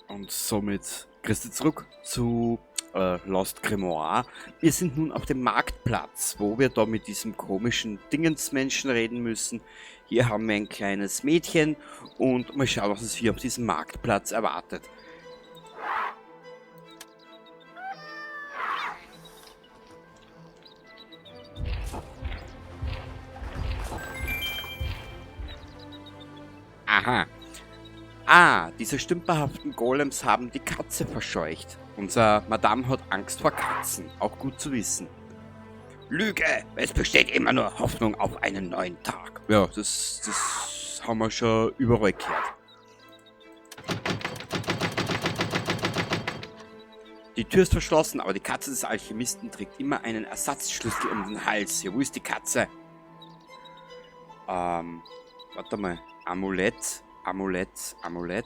Und somit Christi zurück zu Lost Grimoire. Wir sind nun auf dem Marktplatz, wo wir da mit diesem komischen Dingensmenschen reden müssen. Hier haben wir ein kleines Mädchen und mal schauen, was uns hier auf diesem Marktplatz erwartet. Aha. Ah, diese stümperhaften Golems haben die Katze verscheucht. Unser Madame hat Angst vor Katzen. Auch gut zu wissen. Lüge! Es besteht immer nur Hoffnung auf einen neuen Tag. Ja, das haben wir schon überall gehört. Die Tür ist verschlossen, aber die Katze des Alchemisten trägt immer einen Ersatzschlüssel um den Hals. Ja, wo ist die Katze? Warte mal. Amulett, Amulett, Amulett.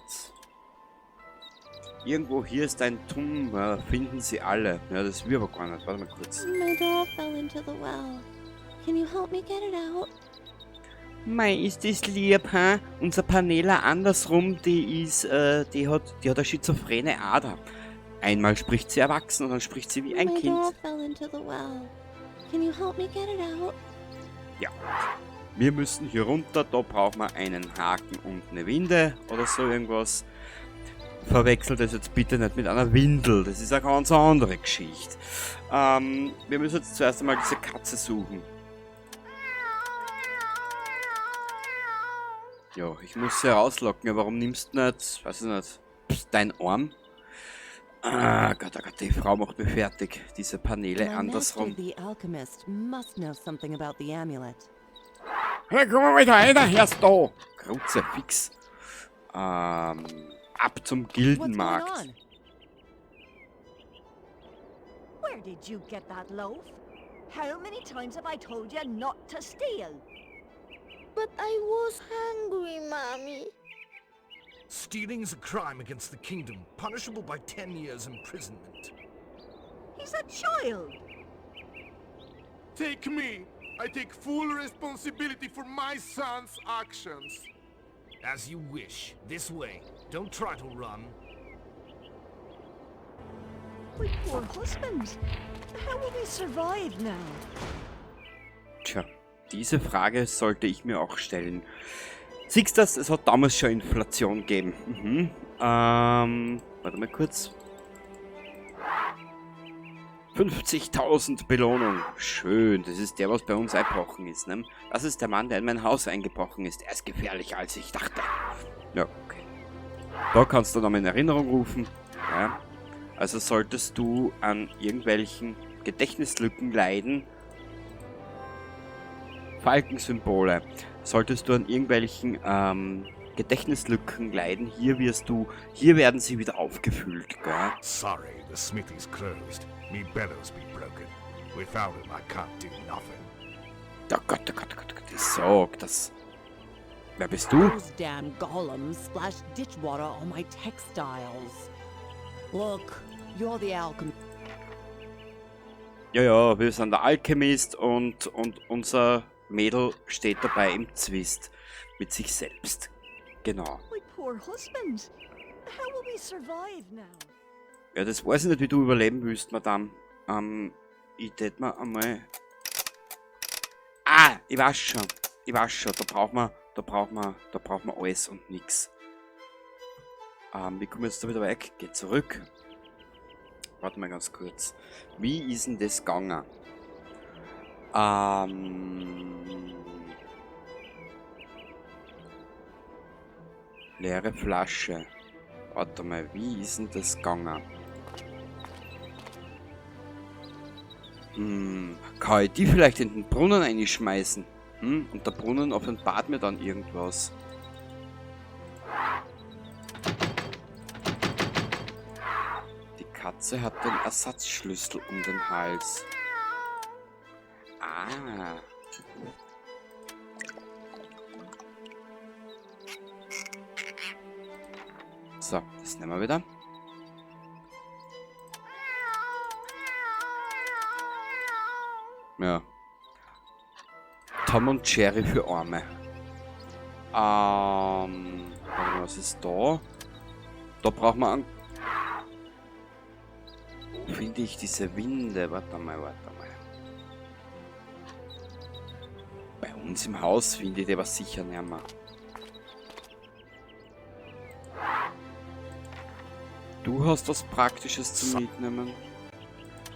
Irgendwo hier ist ein Turm, ja, finden sie alle. Ja, das will aber gar nicht. Warte mal kurz. My doll fell into the well. Can you help me get it out? Mei, ist das lieb, ha? Unser Panela andersrum, die hat eine schizophrene Ader. Einmal spricht sie erwachsen und dann spricht sie wie ein My Kind. doll fell into the well. Can you help me get it out? Ja. Wir müssen hier runter, da brauchen wir einen Haken und eine Winde oder so irgendwas. Verwechselt das jetzt bitte nicht mit einer Windel, das ist eine ganz andere Geschichte. Wir müssen jetzt zuerst einmal diese Katze suchen. Ja, ich muss sie rauslocken, ja, warum nimmst du nicht, weiß ich nicht, pst, dein Arm? Ah, Gott, oh Gott, die Frau macht mich fertig, diese Paneele My master, andersrum. the alchemist, must know something about the amulet. Hey, komm mal wieder rein, hörst du? Kruzifix. Ab zum What's going Gildenmarkt. on? Where did you get that loaf? How many times have I told you not to steal? But I was hungry, Mommy. Stealing is a crime against the kingdom, punishable by 10 years imprisonment. He's a child. Take me. I take full responsibility for my son's actions. As you wish. This way. Don't try to run. My poor husband. How will we survive now? Tja, diese Frage sollte ich mir auch stellen. Siehst du das? Es hat damals schon Inflation gegeben. Warte mal kurz. 50.000 Belohnung. Schön, das ist der, was bei uns eingebrochen ist, ne? Das ist der Mann, der in mein Haus eingebrochen ist. Er ist gefährlicher, als ich dachte. Ja, okay. Da kannst du nochmal in Erinnerung rufen. Ja. Also solltest du an irgendwelchen Gedächtnislücken leiden, Falkensymbole, solltest du an irgendwelchen Gedächtnislücken leiden, hier werden sie wieder aufgefüllt, gell? Sorry, the smithy's closed. Me bellows be broken. Without him, I can't do nothing. Oh Gott, oh Gott, oh Gott, oh Gott, ich sag das. Wer bist du? Those damn golems splashed ditch water on my textiles. Look, you're the alchemist. Ja, ja, wir sind der Alchemist und unser Mädel steht dabei im Zwist mit sich selbst. Genau. My poor husband. How will we survive now? Ja, das weiß ich nicht, wie du überleben willst, Madame. Ich tät mir einmal... Ah, ich weiß schon. Ich weiß schon, da braucht man, da braucht man, da braucht man alles und nix. Wie kommen wir jetzt da wieder weg? Geh zurück. Warte mal ganz kurz. Wie ist denn das gegangen? Leere Flasche. Warte mal, wie ist denn das gegangen? Kann ich die vielleicht in den Brunnen einschmeißen? Und der Brunnen offenbart mir dann irgendwas. Die Katze hat den Ersatzschlüssel um den Hals. Ah. So, das nehmen wir wieder. Ja. Tom und Jerry für Arme. Warte mal, was ist da? Da brauchen wir einen... Wo finde ich diese Winde? Warte mal, warte mal. Bei uns im Haus finde ich die aber sicher nicht mehr. Du hast was Praktisches zum Mitnehmen.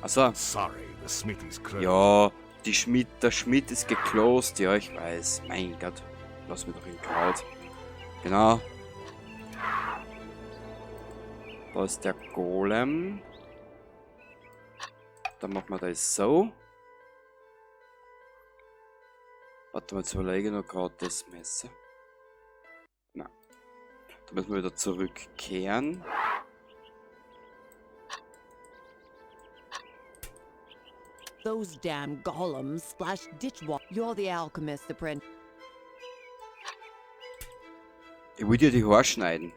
Also. Sorry, the smithy's closed. Ja, der Schmied ist geclosed. Ja, ich weiß. Mein Gott. Lass mich doch in Kraut. Genau. Da ist der Golem. Dann machen wir das so. Warte mal, jetzt überlege ich noch gerade das Messer. Na. Da müssen wir wieder zurückkehren. Those damn golems splashed ditch water. You're the alchemist, apprentice. Ich will dir die Haare schneiden.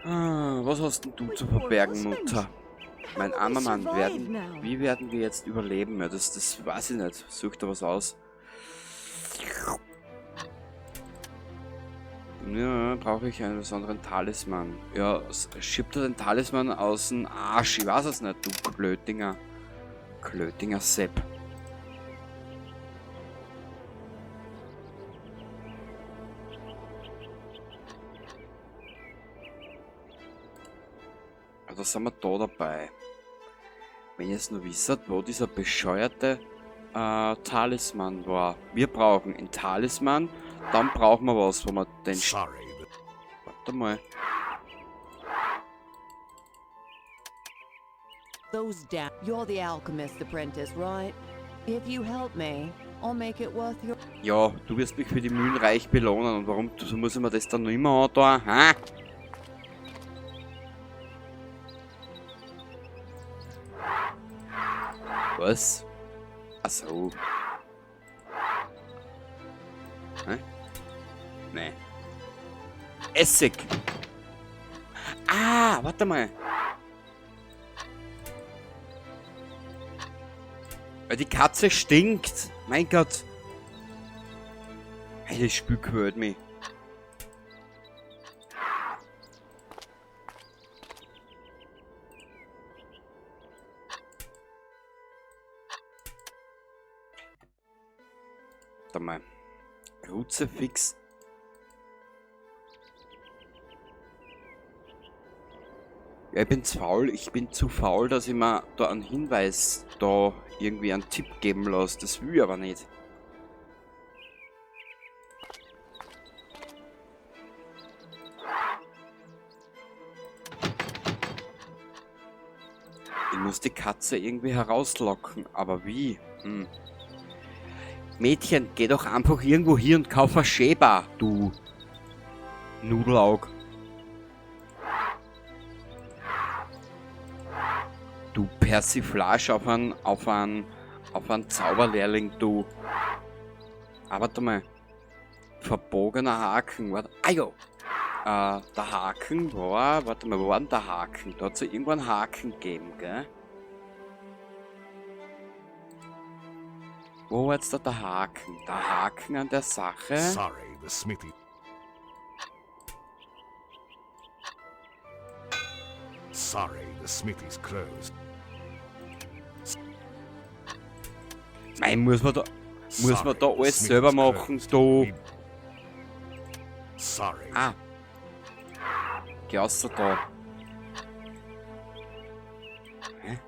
Ah, was hast denn du zu verbergen, Mutter? Mein armer Mann, wie werden wir jetzt überleben? Ja, das weiß ich nicht. Such da was aus. Ja, brauche ich einen besonderen Talisman. Ja, schiebt er den Talisman aus dem Arsch? Ich weiß es nicht, du Klötinger. Klötinger Sepp. Ja, da sind wir da dabei. Wenn ihr es nur wisst, wo dieser bescheuerte Talisman war. Wir brauchen einen Talisman, dann brauchen wir was, wo wir den Sch- Sorry, but Warte mal. Those damn... You're the alchemist apprentice, right? If you help me, I'll make it worth your... Ja, du wirst mich für die Mühlen reich belohnen. Und warum so muss ich mir das dann noch immer antun? Hä? Was? Ach so. Hä? Nee. Essig. Ah, warte mal. Weil die Katze stinkt. Mein Gott. Hey, das Spiel quält mich. Warte mal. Kruzifix. Ja, ich bin zu faul. Ich bin zu faul, dass ich mir da einen Hinweis, da irgendwie einen Tipp geben lasse. Das will ich aber nicht. Ich muss die Katze irgendwie herauslocken, aber wie? Mädchen, geh doch einfach irgendwo hier und kauf ein Sheba, du Nudelaug. Du Persiflage auf einen Zauberlehrling, du. Aber warte mal. Verbogener Haken. Warte. Ah, jo. Der Haken war. Warte mal, wo war denn der Haken? Da hat's ja irgendwo einen Haken gegeben, gell? Wo war jetzt da der Haken? Der Haken an der Sache? Sorry, the smithy. Sorry, the smithy's closed. Nein, muss man da Sorry, the alles smithy's selber machen, closed. du? We Sorry. Ah. Geh raus da. Hä?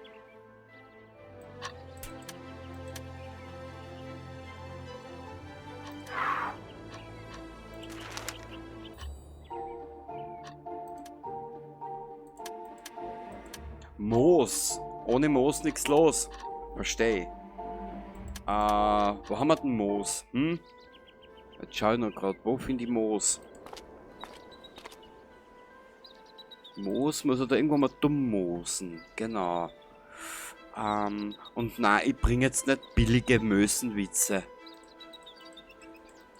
Moos. Ohne Moos nix los. Versteh. Wo haben wir denn Moos? Jetzt schau ich noch grad, wo finde ich Moos? Moos muss er da irgendwo mal dumm moosen. Genau. Und nein, ich bring jetzt nicht billige Mösenwitze.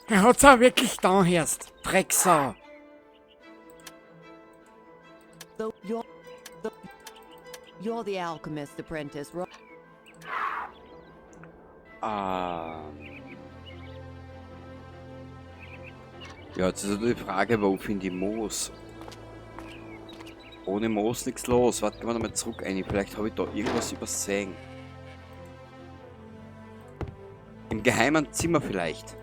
Er hat's auch wirklich da, Herst. Drecksau. Though you're the alchemist apprentice, right? Ja, jetzt ist natürlich die Frage, wo finde ich Moos? Ohne Moos nichts los. Warte, gehen wir nochmal zurück ein. Vielleicht habe ich da irgendwas übersehen. Im geheimen Zimmer vielleicht.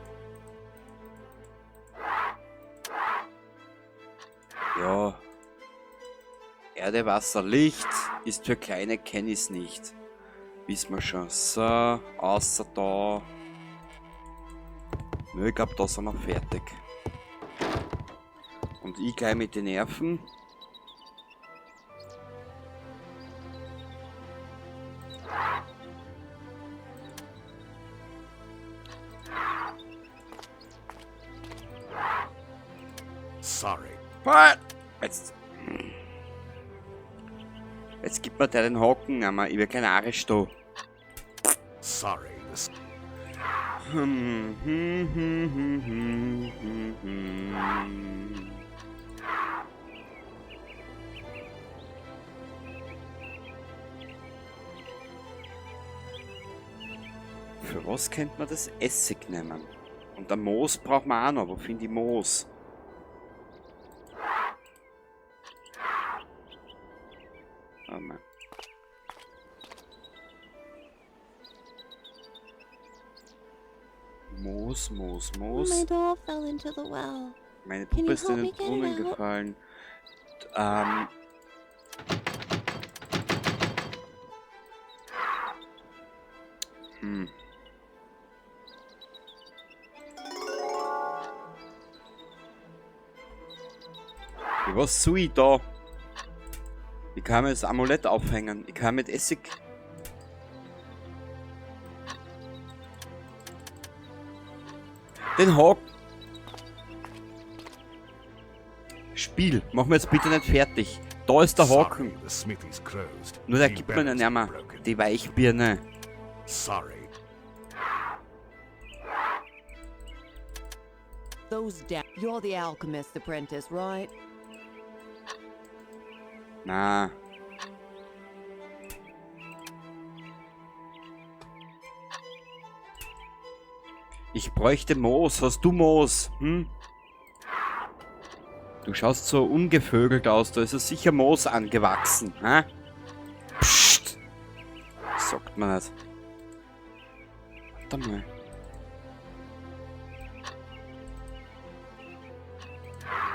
Ja. Erde, Wasser, Licht ist für kleine Kennys nicht. Wissen wir schon. So, außer da. Nö, ich glaub, da sind wir fertig. Und ich gleich mit den Nerven. Sorry. What? Jetzt. Jetzt gibt mir der den Haken, aber ich will kein Arisch da. Sorry. This Für was könnte man das Essig nehmen? Und ein Moos braucht man auch noch. Wo finde ich Moos? Warte mal. Moos, Moos, Moos. My doll fell into the well. Meine Can Puppe you ist in help den me get it Brunnen out? gefallen. Ja, was soll ich da? Ich kann mir das Amulett aufhängen. Ich kann mit Essig. Den Haken. Spiel, mach mir jetzt bitte nicht fertig. Da ist der Sorry, Haken. the smithy's closed. Nur der The gibt mir nicht bell's mehr. broken. Die Weichbirne. Sorry. Those You're the alchemist's apprentice, right? Na. Ich bräuchte Moos. Hast du Moos? Hm? Du schaust so ungevögelt aus. Da ist ja sicher Moos angewachsen. Hä? Psst. Sagt man nicht. Warte mal.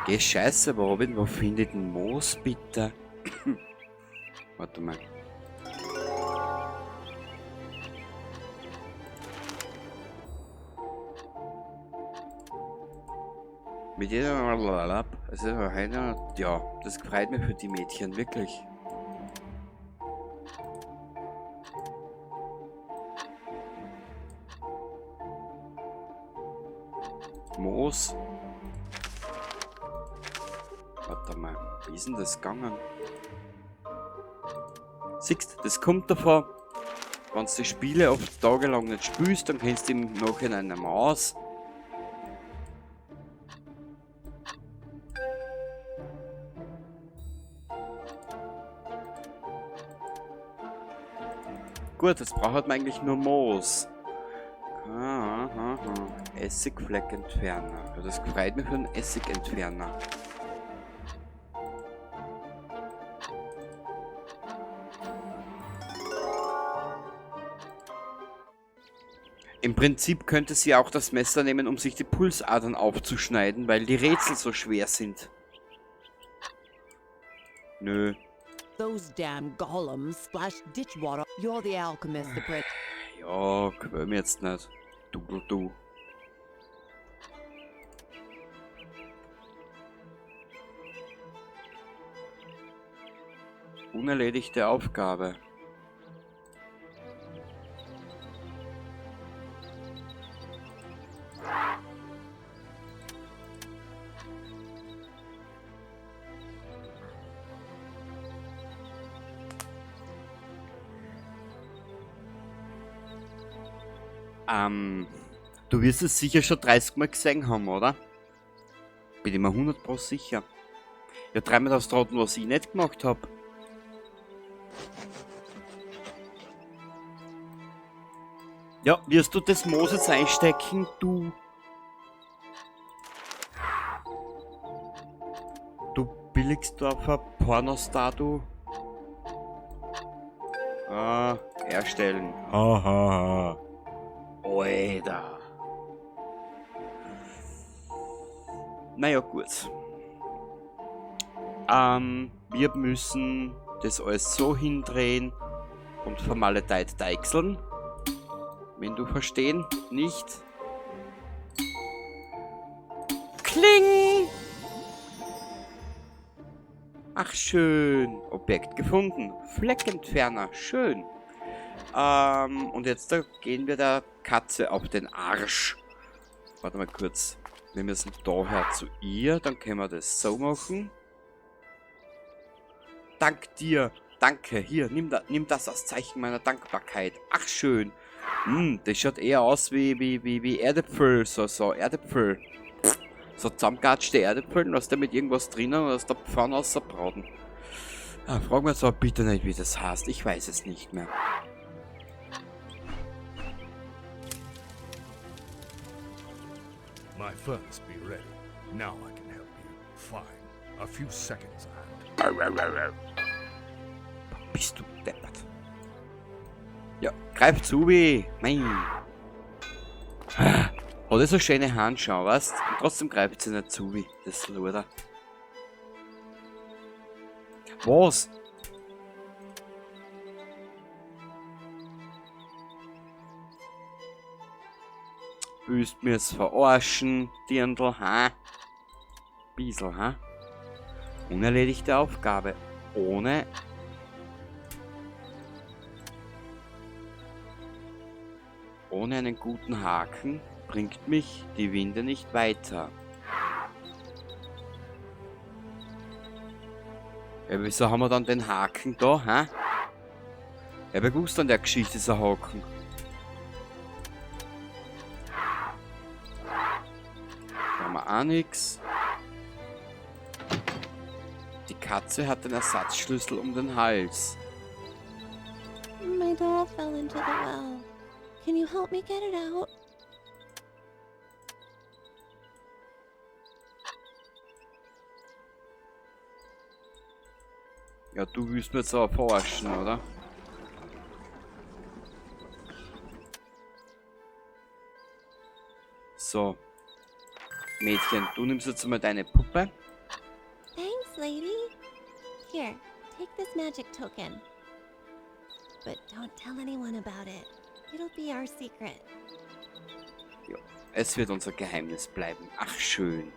Geh scheiße, wo hab ich denn, wo finde ich denn Moos, bitte? Warte mal. Mit jeder also, ja, das freut mich für die Mädchen, wirklich. Moos. Warte mal, wie ist denn das gegangen? Siehst, das kommt davor, wenn du die Spiele oft tagelang nicht spielst, dann kennst du im Nachhinein nicht mehr aus. Gut, jetzt braucht man eigentlich nur Moos. Aha, Essigfleckentferner. Ja, das freut mich für einen Essigentferner. Im Prinzip könnte sie auch das Messer nehmen, um sich die Pulsadern aufzuschneiden, weil die Rätsel so schwer sind. Nö. Those damn golems splashed ditch water. You're the alchemist, the prick. Ja, quäl mir jetzt nicht. Du, du, du. Unerledigte Aufgabe. Du wirst es sicher schon 30 Mal gesehen haben, oder? Bin ich mir 100% sicher. Ja, dreimal darfst du raten, was ich nicht gemacht hab. Ja, wirst du das Moos jetzt einstecken, du? Du Billigsdorfer Pornostar, du. Ah, erstellen. Ha, ha, ha. Oida. Naja, gut. Wir müssen das alles so hindrehen und vermaledeit deichseln. Wenn du verstehen, nicht. Kling! Ach, schön. Objekt gefunden. Fleckentferner. Schön. Und jetzt da gehen wir der Katze auf den Arsch. Warte mal kurz. Wir müssen daher zu ihr. Dann können wir das so machen. Dank dir. Danke. Hier, nimm das als Zeichen meiner Dankbarkeit. Ach, schön. Das schaut eher aus wie Erdäpfel. So Erdäpfel. So zusammengeatschte Erdäpfel, was da mit irgendwas drinnen und aus der Pfanne rausbraten. Ah, frag mir jetzt aber bitte nicht, wie das heißt. Ich weiß es nicht mehr. My furnace be ready. Now I can help you. Fine. A few seconds and... Bist du deppert? Ja, greif zu, wie. Mein. Hat er so schöne Handschuhe, weißt? Und trotzdem greift sie nicht zu, wie das Luder. Was? Willst du mir's verarschen, Dirndl, ha? Biesel, ha? Unerledigte Aufgabe. Ohne... Ohne einen guten Haken bringt mich die Winde nicht weiter. Ja, wieso haben wir dann den Haken da, hä? Ja, wer gewusst an der Geschichte ist ein Haken. Da haben wir auch nix. Die Katze hat den Ersatzschlüssel um den Hals. My doll fell into the well. Can you help me get it out? Ja, du willst mir jetzt aber verarschen, oder? So. Mädchen, du nimmst jetzt mal deine Puppe. Thanks, lady. Here, take this magic token. But don't tell anyone about it. It'll be our secret. Ja, es wird unser Geheimnis bleiben. Ach, schön.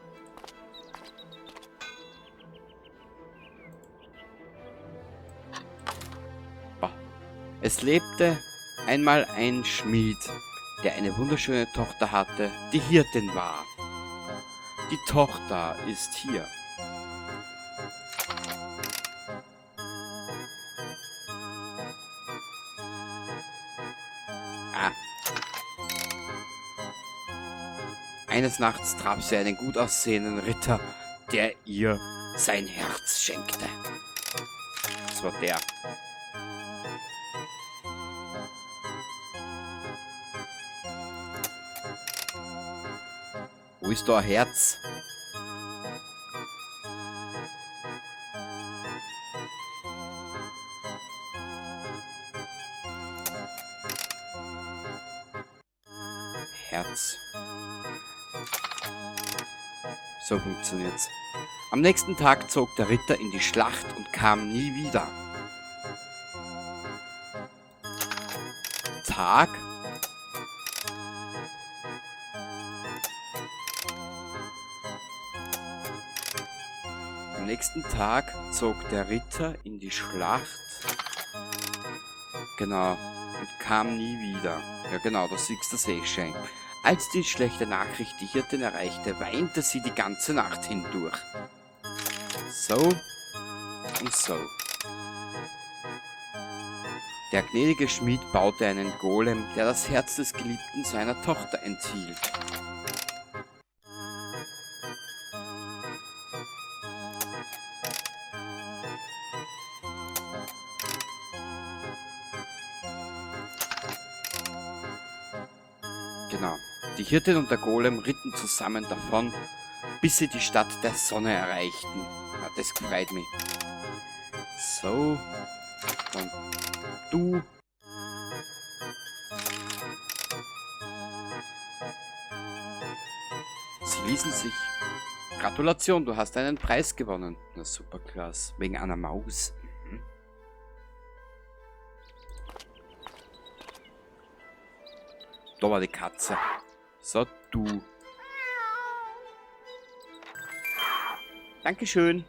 Bah. Es lebte einmal ein Schmied, der eine wunderschöne Tochter hatte, die Hirtin war. Die Tochter ist hier. Ah. Eines Nachts traf sie einen gut aussehenden Ritter, der ihr sein Herz schenkte. Das war der. Wo ist da ein Herz? Herz. So funktioniert's. Am nächsten Tag zog der Ritter in die Schlacht und kam nie wieder. Tag? Am nächsten Tag zog der Ritter in die Schlacht. Genau. Und kam nie wieder. Ja genau, das siehst du eh schon. Als die schlechte Nachricht die Hirtin erreichte, weinte sie die ganze Nacht hindurch. So und so. Der gnädige Schmied baute einen Golem, der das Herz des Geliebten seiner Tochter enthielt. Genau. Die Hirtin und der Golem ritten zusammen davon, bis sie die Stadt der Sonne erreichten. Na, Das freut mich. So. Dann du. Sie ließen sich. Gratulation, du hast einen Preis gewonnen. Na super, klasse. Wegen einer Maus. Mhm. Da war die Katze. So, du. Dankeschön.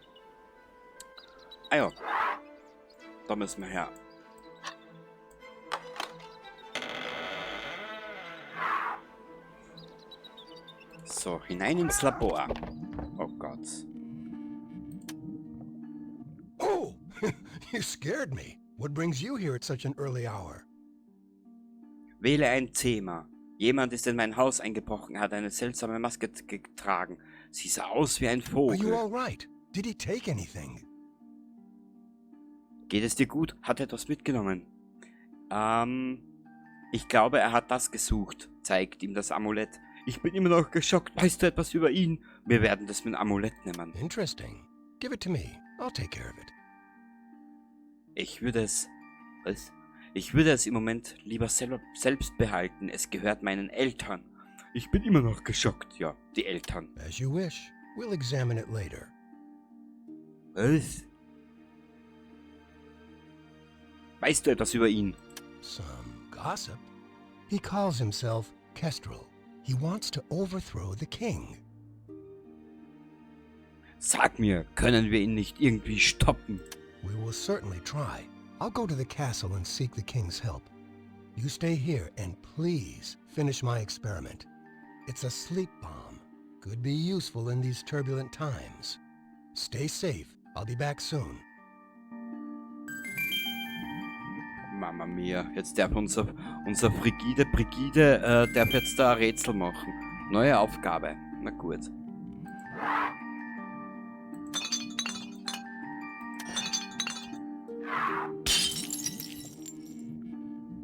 Ah ja. Da müssen wir her. So, hinein ins Labor. Oh Gott. Oh, you scared me. What brings you here at such an early hour? Wähle ein Thema. Jemand ist in mein Haus eingebrochen, hat eine seltsame Maske getragen. Sie sah aus wie ein Are you Vogel. all right? Did he take anything? Geht es dir gut? Hat er etwas mitgenommen? Ich glaube, er hat das gesucht, zeigt ihm das Amulett. Ich bin immer noch geschockt. Weißt du etwas über ihn? Wir werden das mit Amulett nehmen. Interesting. Give it to me. I'll take care of it. Ich würde es... Was? Ich würde es im Moment lieber selbst behalten. Es gehört meinen Eltern. Ich bin immer noch geschockt. Ja, die Eltern. As you wish. We'll examine it later. Was? Weißt du etwas über ihn? Some gossip. He calls himself Kestrel. He wants to overthrow the king. Sag mir, können wir ihn nicht irgendwie stoppen? We will certainly try. I'll go to the castle and seek the king's help. You stay here and please finish my experiment. It's a sleep bomb. Could be useful in these turbulent times. Stay safe. I'll be back soon. Mama mia, jetzt darf unser frigide Brigide darf jetzt da ein Rätsel machen. Neue Aufgabe. Na gut.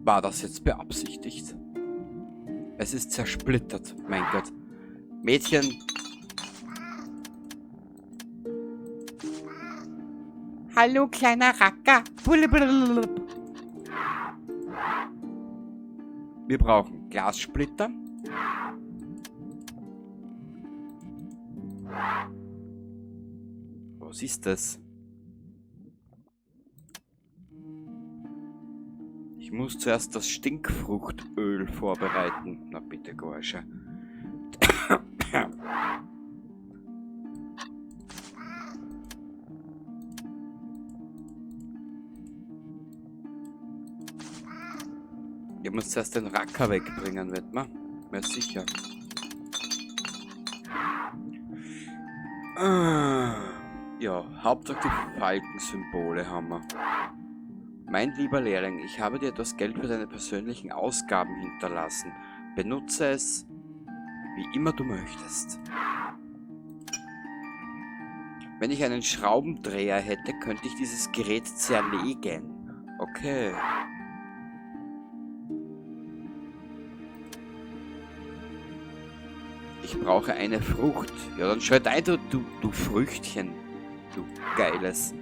War das jetzt beabsichtigt? Es ist zersplittert, mein Gott. Mädchen. Hallo, kleiner Racker. Wir brauchen Glassplitter. Was ist das? Ich muss zuerst das Stinkfruchtöl vorbereiten. Na bitte, Gorsche. Ich muss zuerst den Racker wegbringen, wird man? Mir sicher. Ja, Hauptsache die Falkensymbole haben wir. Mein lieber Lehrling, ich habe dir etwas Geld für deine persönlichen Ausgaben hinterlassen. Benutze es, wie immer du möchtest. Wenn ich einen Schraubendreher hätte, könnte ich dieses Gerät zerlegen. Okay. Ich brauche eine Frucht. Ja, dann schalt ein, du Früchtchen. Du geiles.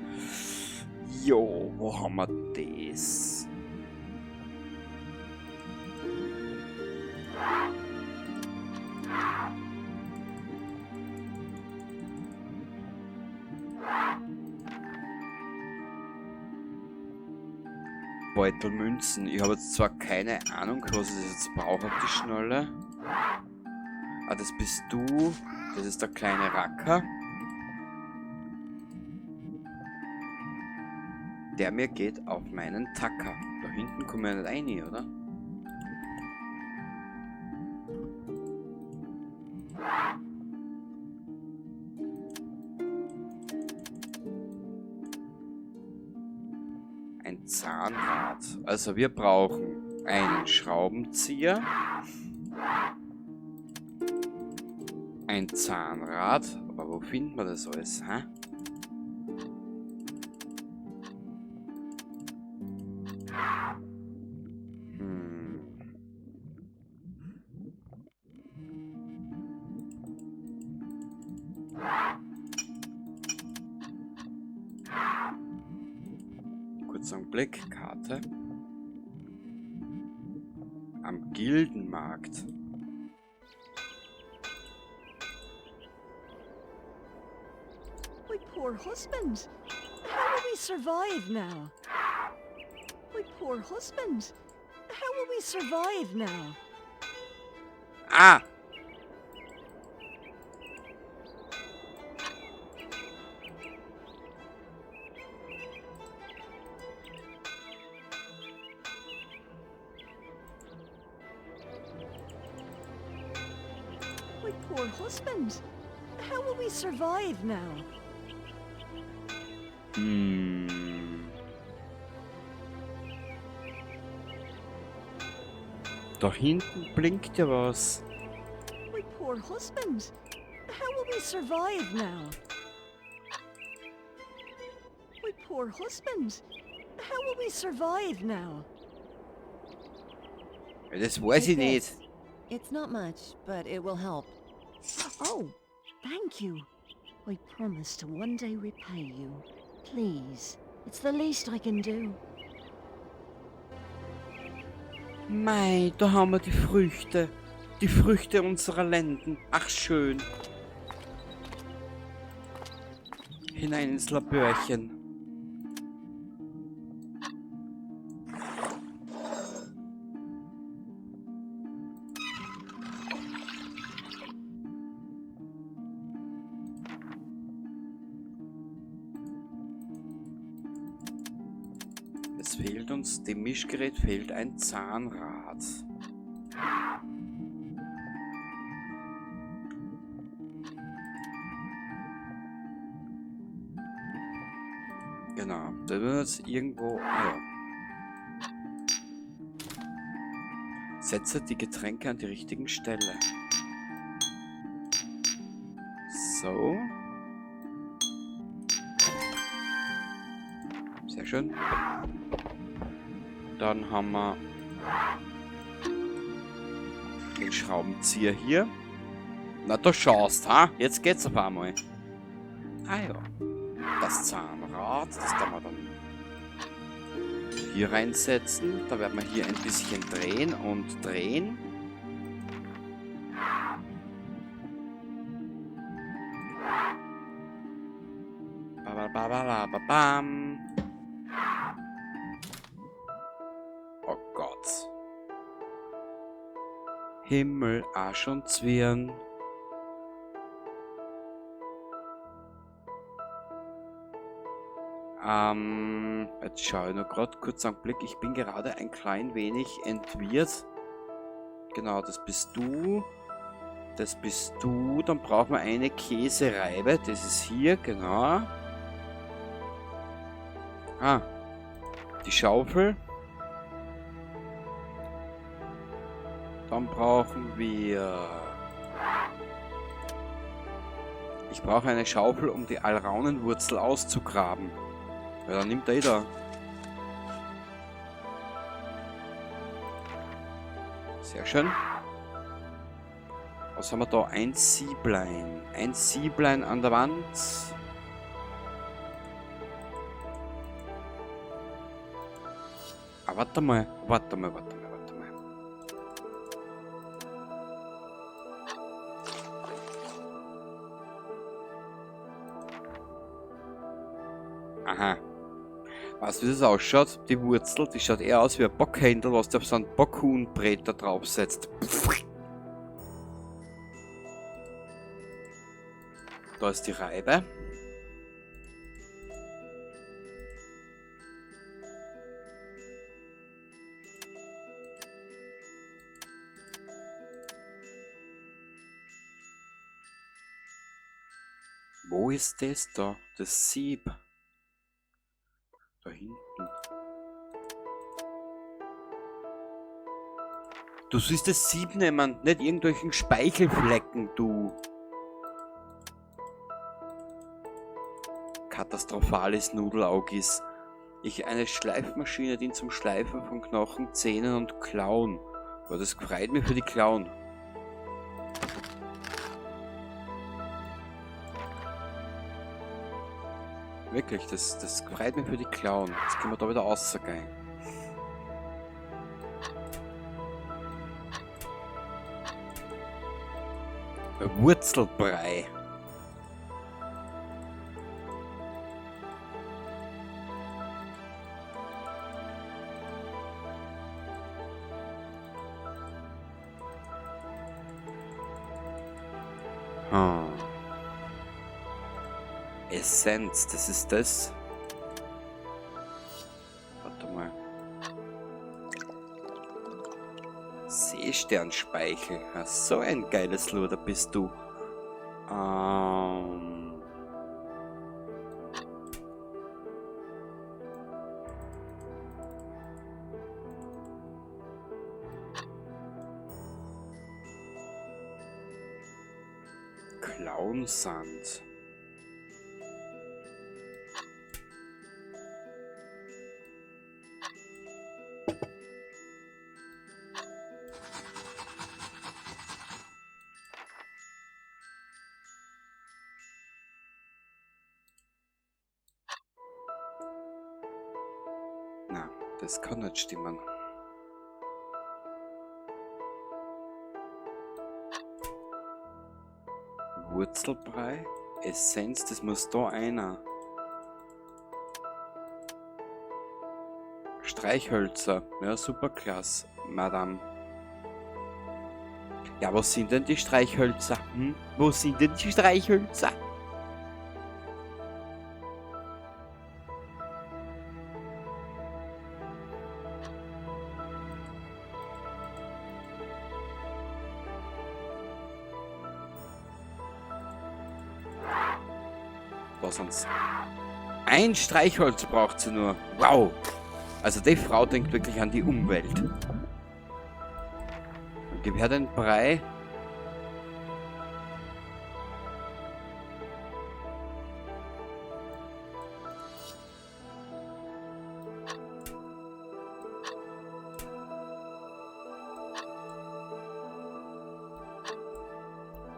Jo, wo haben wir das? Beutel Münzen. Ich habe jetzt zwar keine Ahnung, was ich jetzt brauche auf die Schnelle. Ah, das bist du. Das ist der kleine Racker. Der mir geht auf meinen Tacker. Da hinten kommen wir nicht rein, oder? Ein Zahnrad. Also wir brauchen einen Schraubenzieher. Ein Zahnrad. Aber wo finden wir das alles, hä? Kurz einen Blick. Karte. Am Gildenmarkt. My poor husband. How will we survive now? My poor husband. How will we survive now? Ah! My poor husband. How will we survive now? Da hinten blinkt ja was. My poor husband. How will we survive now? My poor husband. How will we survive now? Ja, das weiß ich Take nicht. this. It's not much, but it will help. Oh, thank you. I promise to one day repay you. Please. It's the least I can do. Mei, da haben wir die Früchte. Die Früchte unserer Lenden. Ach, schön. Hinein ins Labörchen. Es fehlt uns, dem Mischgerät fehlt ein Zahnrad. Genau, da wird jetzt irgendwo... Ah ja. Setze die Getränke an die richtigen Stelle. So. Sehr schön. Dann haben wir den Schraubenzieher hier. Na, du schaust, ha? Jetzt geht's auf einmal. Ah ja. Das Zahnrad, das kann man dann hier reinsetzen. Da werden wir hier ein bisschen drehen und drehen. Ba, ba, ba, ba, ba, ba, bam. Oh Gott. Himmel, Arsch und Zwirn. Jetzt schaue ich noch grad kurz einen Blick. Ich bin gerade ein klein wenig entwirrt. Genau, das bist du. Das bist du. Dann brauchen wir eine Käsereibe. Das ist hier, genau. Ah, die Schaufel. Dann brauchen wir... Ich brauche eine Schaufel, um die Alraunenwurzel auszugraben. Ja, dann nimmt er jeder. Sehr schön. Was haben wir da? Ein Sieblein. Ein Sieblein an der Wand. Ah, warte mal. Warte mal, warte mal, warte mal. Aha. Weißt du, wie das ausschaut? Die Wurzel, die schaut eher aus wie ein Bockhändel, was du auf so einen Bockhuhnbreter draufsetzt. Da ist die Reibe. Wo ist das da? Das Sieb. Da hinten. Du sollst das Sieb nehmen, nicht irgendwelchen Speichelflecken, du. Katastrophales Nudelaugis. Eine Schleifmaschine dient zum Schleifen von Knochen, Zähnen und Klauen. Boah, das freut mich für die Klauen. Wirklich, das freut mich für die Klauen. Jetzt können wir da wieder rausgehen. Wurzelbrei. Essenz, das ist das. Warte mal. Seesternspeichel. Ja, so ein geiles Luder bist du. Klauensand. Na, das kann nicht stimmen. Wurzelbrei, Essenz, das muss da einer. Streichhölzer, ja super klasse, Madame. Ja, wo sind denn die Streichhölzer? Hm? Wo sind denn die Streichhölzer? Sonst. Ein Streichholz braucht sie nur. Wow. Also die Frau denkt wirklich an die Umwelt. Und gib her den Brei.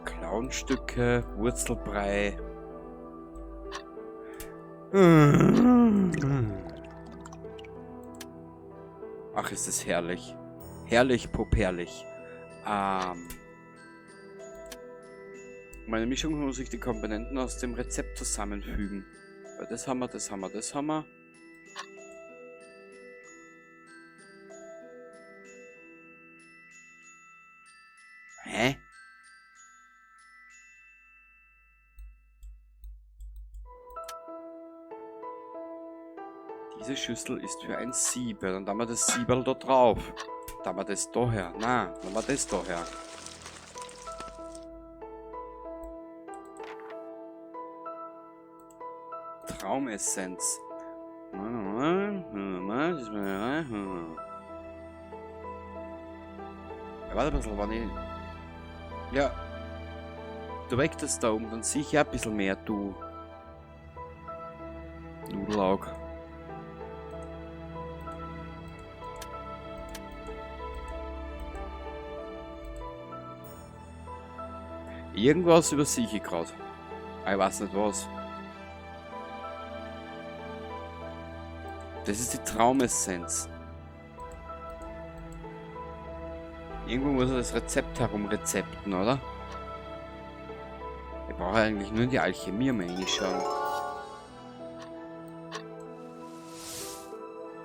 Klauenstücke, Wurzelbrei. Ach, ist das herrlich. Herrlich, poperlich. Meine Mischung muss ich die Komponenten aus dem Rezept zusammenfügen. Weil das haben wir, das haben wir, das haben wir. Hä? Diese Schüssel ist für ein Sieb. Ja, dann haben wir das Sieberl da drauf. Dann haben wir das da her. Na, dann haben wir das da her. Traumessenz. Ja, warte ein bisschen, wann ich... Ja. Du wächst das da oben, dann sehe ich ja ein bisschen mehr, du. Nudelaug. Irgendwas übersehe ich grad. Ah, ich weiß nicht was. Das ist die Traumessenz. Irgendwo muss er das Rezept herumrezepten, oder? Ich brauche eigentlich nur in die Alchemie mal reinschauen.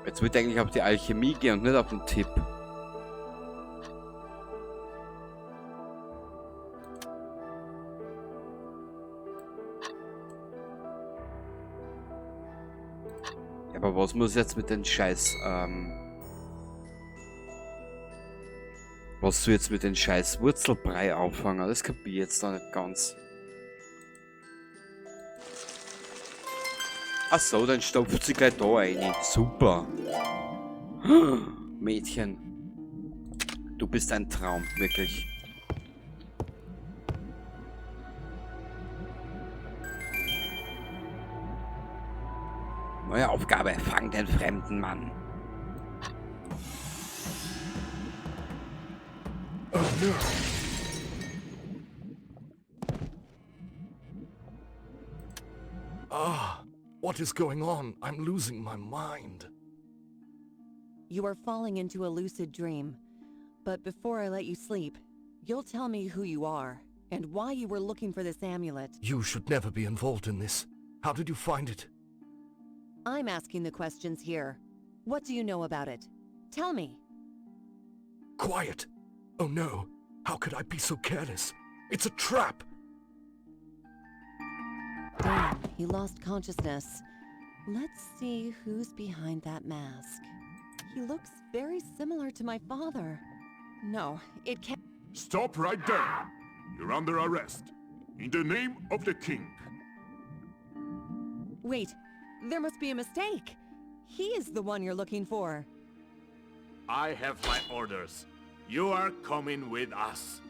Jetzt würde ich eigentlich auf die Alchemie gehen und nicht auf den Tipp. Aber was muss ich jetzt mit den Scheiß, was du jetzt mit den Scheiß Wurzelbrei anfangen? Das kapier ich jetzt da nicht ganz. Ach so, dann stopft sie gleich da rein. Super. Mädchen. Du bist ein Traum, wirklich. Neue Aufgabe, fang den fremden Mann. Oh no. Ah, what What is going on? I'm losing my mind. You are falling into a lucid dream. But before I let you sleep, you'll tell me who you are and why you were looking for this amulet. You should never be involved in this. How did you find it? I'm asking the questions here. What do you know about it? Tell me. Quiet! Oh no! How could I be so careless? It's a trap! Damn, he lost consciousness. Let's see who's behind that mask. He looks very similar to my father. No, it can't. Stop right there! You're under arrest. In the name of the king. Wait, there must be a mistake. He is the one you're looking for. I have my orders. You are coming with us.